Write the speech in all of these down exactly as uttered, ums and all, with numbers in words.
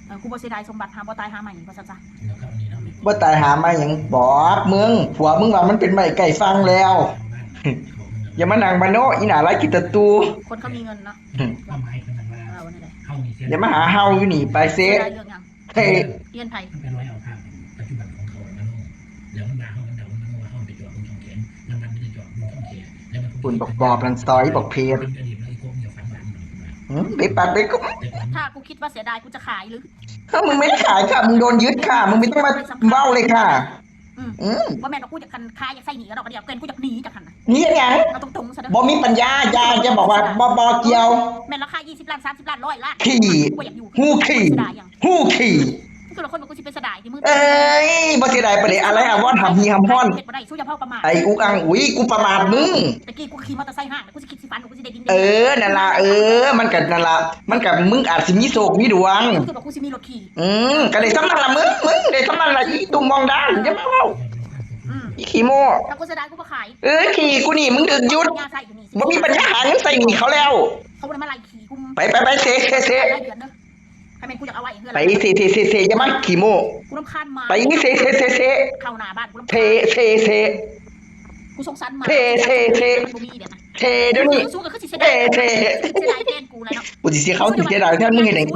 เออ กูบ่เสียดายสมบัติ หาบ่ตายหาใหม่ ว่าซั่นซะ บ่ตายหามาหยังบอบมึง ผัวมึงว่ามันเป็นไม้ใกล้ฝั่งแล้ว อย่ามานั่งมโนอีหน้าไร้จิตตะตู คนเขามีเงินเนาะ อืม เออ ว่านั่นแหละ อย่ามาหาเฮาอยู่นี่ไปเซ เสียดายเรื่องหยัง เฮ้ เฮียนไผ มันเป็นรอยเอาภาพปัจจุบันของเขามาโน่แล้วมันมาเขามันเดามันว่าเขาไปจอดบนช่องแขนมันมันไม่ได้จอดบนช่องแขนแล้วมัน คุณบอกบอบนั่นซอยบอกเพจ มันกระดิ่งแล้วไอ้พวกเนี่ยฝันหวานหน่อย อืมไปปัดไปก็ แต่ก่อน ถ้ากูคิดว่าเสียดายกูจะขายหรือ ถ้ามึงไม่ได้ขายค่ะ มึงโดนยึดค่ะ มึงไม่ต้องมาเบ้าเลยค่ะ อืม อืม ว่าแม่นว่ากูอยากกันขายอยากใส่หนีก็ดอกกระเดียวเกินกูอยากหนีจังหั่นน่ะ นี่ยัง เอาตรงๆซะเด้อ บ่มีปัญญาอย่าจะบอกว่าบ่บ่เกี่ยว แม่นราคายี่สิบล้าน สามสิบล้าน ร้อยล้าน ขี้ กูบ่อยากอยู่ หูขี้ เสียดายหยัง หูขี้ คือละคนบอกกูสิเป็นเสียดายที่มึง เอ้ยบ่เสียดายปานใดอะไรอ่ะวอนหำฮีหำฮ้อน เฮ็ดบ่ได้สู้อย่าเว้าประมาท ไอ้อุกอังอุ๋ยกูประมาทมึง ตะกี้กูขี่มอเตอร์ไซค์ห้างกูสิคิดสิฝันกูสิได้บิน เออนั่นล่ะเออ มันก็นั่นล่ะมันก็มึงอาจสิมีโชคมีดวง กูคิดว่ากูสิมีรถขี่ อืมก็ได้สำนันละมึงมึงได้สำนันละอีตุ่มมองด้านอย่ามาเว้า อืม อีขี้โม้ ถ้ากูเสียดายกูบ่ขาย เออขี้กูนี่มึงถึกหยุด ยาใส่อยู่นี่ บ่มีปัญญาหาเงินใส่หนี้เขาแล้ว เขาบ่ได้มาไล่ขี่กู ไปไปไปเซเซเซ รายเดือนเด้อ ให้แม่นกูอยากเอาไว้เฮือน ไปเซเซเซเซอย่ามาขี้โม้ กูรำคาญหมา ไปเซเซเซเซ เข้าหน้าบ้านกูรำ เซ คาญ เซเซ กูสงสารหมา เซเซเซ มันบ่มีเดี๋ยวนะ เซเดี๋ยวนี้ สู้ก็คือสิเสีย เซ ดาย เซ เสียดายแทนกูนะเนาะ กูสิเสียเขาสิเสียดายแทนมึงเฮ็ดหยัง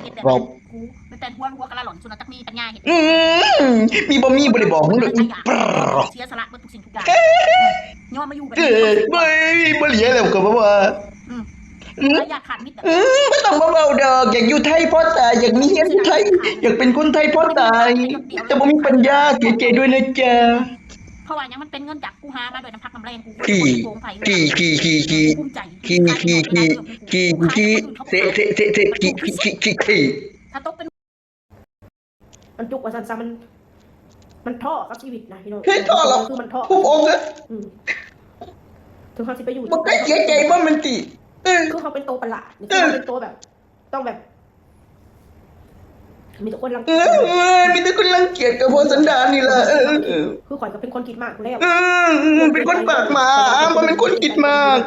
อีปรบ กูมันแต่หัวหัวกะละหล่อนสุนัขจักมีปัญญาเฮ็ด อืมมีบ่มีบ่ได้บอกมึงเลยอีปรบ เสียสละเบิดทุกสิ่งทุกอย่างยอมมาอยู่แบบ เออบ่บ่เหลียแล้วก็บ่ว่า อืม อืม อยากขาดมิตรแบบ อืมบ่ต้องมาเว้าดอก อยากอยู่ไทยพอตาย อยากมีเฮียนอยู่ไทย อยากเป็นคนไทยพอตาย แต่บ่มีปัญญาเสียใจด้วยนะจ๊ะ เพราะว่ายังมันเป็นเงินจากกูหามาโดยน้ำพักน้ำแรงกู ขี้ โกงไผ ขี้ขี้ขี้ขี้ ภูมิใจ ขี้ขี้ขี้ขี้ขี้ขี้เซเซเซเซขี้ขี้ขี้ขี้ขี้ ถ้าตกเป็น มันจุกว่าซั่นซะมัน มันท้อกับชีวิตนะพี่น้อง เฮ้ยท้อเหรอ คือมันท้อ ทุบอกเลย อืมถึงเขาสิไปอยู่ มันก็เสียใจว่ามันติเออ คือเขาเป็นตัวประหลาดนี่คือเขาเป็นตัวแบบ ต้องแบบ มีแต่คนรัง เออเออมีแต่คนรังเกียจกับพวกสันดานนี่แหละเออเออ คือข่อยก็เป็นคนคิดมากอยู่แล้ว เออเออเป็นคนปากหมามันเป็นคนคิดมาก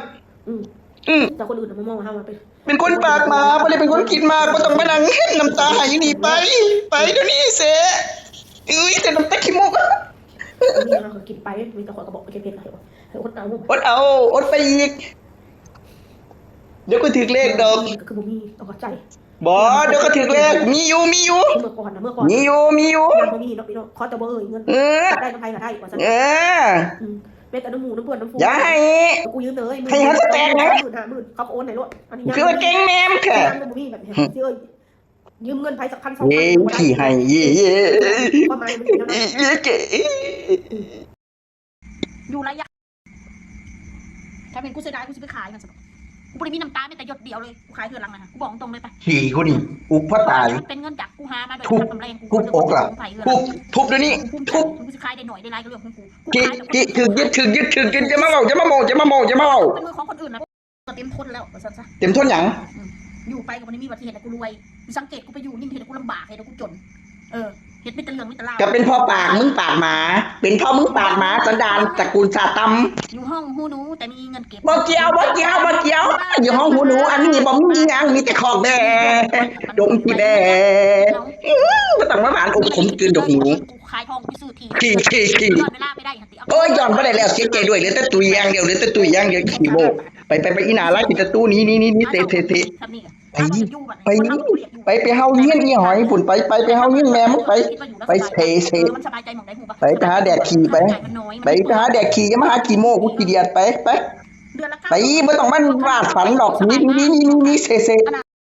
อืม อืม แต่คนอื่นน่ะมามองว่าเฮาเป็น เป็นคนปากหมาบ่ได้เป็นคนคิดมากบ่ต้องมานั่งเฮ็ดน้ำตาไหลนี่ไป ไปเดี๋ยวนี้เซอุ้ยแต่น้ำตาขี้มูก มีเฮาก็กินไปมีแต่ข่อยก็บอกไปเก็บเห็ดให้ให้อดเอา อดเอาอดไปอีก เดี๋ยวก็ถือเลขดอก ก็คือบ่มีต้องเข้าใจ บ่เดี๋ยวก็ถือเลขมีอยู่มีอยู่ เมื่อก่อนนะเมื่อก่อน มีอยู่มีอยู่ ยังบ่มีเนาะพี่น้องขอแต่บ่เอ่ยเงิน เออ ได้น้ำไผก็ได้ว่าซั่น เออ อืมแม้แต่น้ำหมูน้ำเพื่อนน้ำฟู อย่าให้ กูยืมเลย ให้เขาสแตกนะ หมื่นห้าหมื่นเขาก็โอนให้โลดอันนี้ คือว่าเก่งแม่มแค่ ยังบ่มีแบบนี้สิเอ้ยยืมเงินไผสักพันสองพัน เย้ขี้ให้เย้เย้ ประมาณนี้เนาะ เย้เก๋ อยู่ระยะถ้าเป็นกูเสียดายกูจะไปขายมันสนุกกูไม่ได้มีน้ำตาแม้แต่หยดเดียวเลยกูขายเฮือนหลังนะกูบอกตรงเลยไป ขี้กูนี่อุกพ่อตาย มันเป็นเงินจากกูหามาโดย ทุบ ทำแรงกู ทุบอกล่ะทุบทุบเดี๋ยวนี้ทุบ กูจะขายได้หน่อยได้หลายก็เรื่องของกูกู ขี้ ขายแบบ ขี้ถือยึดถือยึดถือยึดอย่ามาเว้าอย่ามาโมอย่ามาโมอย่ามาเว้า เป็นมือของคนอื่นนะเต็มทนแล้วว่าซั่นซะ เต็มทนหยัง อืมอยู่ไปก็บ่ได้มีบัตรเหตุให้กูรวยกูสังเกตกูไปอยู่นี่เห็นกูลำบากเห็นกูจน เออเห็นมีแต่เรื่องมีแต่ราว ก็เป็นพ่อปากมึงปากหมา เป็นพ่อมึงปากหมาสันดานตระกูลซาตำ อยู่ห้องหูหนูแต่มีเงินเก็บ บ่เกี่ยวบ่เกี่ยวบ่เกี่ยวอยู่ห้องหูหนูอันนี้บ่มีหยังมีแต่คอกแบ่ดมขี้แบ่อื้อบ่ต้องมาหวานอมขมกลืนดอกหนู ขายทองไปซื้อที่ ขี้ขี้ขี้ ย้อนเวลาไม่ได้ค่ะติ โอ้ยย้อนบ่ได้แล้วเสียใจด้วยเหลือแต่ตุยอย่างเดียวเหลือแต่ตุยอย่างเดียวขี้โมไปไปไปอีหน้าร้ายขี้ตะตู้หนีหนีหนีหนีเตะเตะเตะ ทำนี่ ไปไปไปไปเฮาเฮียนอีหอยพุ่นไปไปไปเฮาเฮียนแม่มึงไป ไปเซเซ มันสบายใจหมองได้หูปะ ไปไปหาแดกขี้ไป ไปไปหาแดกขี้อย่ามาหาขี้โมกูขี้เดียดไปไป เดือนละ ไปบ่ต้องมันวาดฝันดอกหนีหนีหนีหนีหนีเซเซ